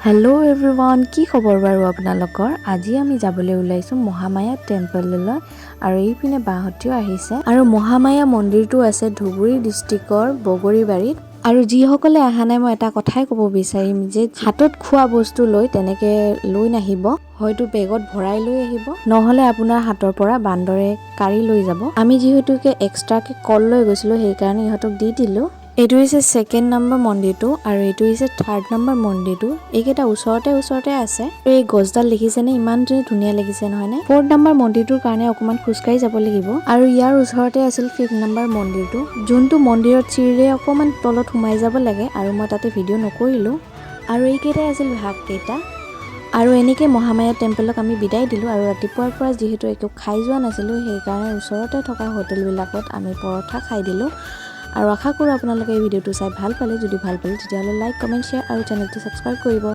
Hello' everyone, কি খবৰ বাৰু আপোনালোকৰ? আজি আমি যাবলৈ ওলাইছোঁ মহামায়া টেম্পললৈ আৰু এইপিনে বাহঁতিও আহিছে। আৰু মহামায়া মন্দিৰটো আছে ধুবুৰী ডিষ্ট্ৰিক্টৰ বগৰীবাৰীত। আৰু যিসকলে অহা নাই, মই এটা কথাই ক'ব বিচাৰিম যে হাতত খোৱা বস্তু লৈ তেনেকৈ লৈ নাহিব। হয়তো বেগত ভৰাই লৈ আহিব, নহ'লে আপোনাৰ হাতৰ পৰা বান্দৰে কাঢ়ি লৈ যাব। আমি যিহেতুকে এক্সট্ৰাকৈ কল লৈ গৈছিলোঁ, সেইকাৰণে ইহঁতক দি দিলোঁ। এইটো হৈছে ছেকেণ্ড নম্বৰ মন্দিৰটো আৰু এইটো হৈছে থাৰ্ড নম্বৰ মন্দিৰটো। এইকেইটা ওচৰতে ওচৰতে আছে। আৰু এই গছডাল দেখিছেনে? ইমান ধুনীয়া লাগিছে, নহয়নে? ফ'ৰ্থ নম্বৰ মন্দিৰটোৰ কাৰণে অকণমান খোজকাঢ়ি যাব লাগিব। আৰু ইয়াৰ ওচৰতে আছিল ফিফ্থ নম্বৰ মন্দিৰটো, যোনটো মন্দিৰত চিৰিৰে অকণমান তলত সোমাই যাব লাগে আৰু মই তাতে ভিডিঅ' নকৰিলোঁ। আৰু এইকেইটাই আছিল ভাগকেইটা। আৰু এনেকৈ মহামায়া টেম্পলক আমি বিদায় দিলোঁ। আৰু ৰাতিপুৱাৰ পৰা যিহেতু একো খাই যোৱা নাছিলোঁ, সেইকাৰণে ওচৰতে থকা হোটেলবিলাকত আমি পৰঠা খাই দিলোঁ। আৰু আশা কৰোঁ আপোনালোকে এই ভিডিঅ'টো চাই ভাল পালে। যদি ভাল পালে, তেতিয়াহ'লে লাইক, কমেণ্ট, শ্বেয়াৰ আৰু চেনেলটো ছাবস্ক্ৰাইব কৰিব।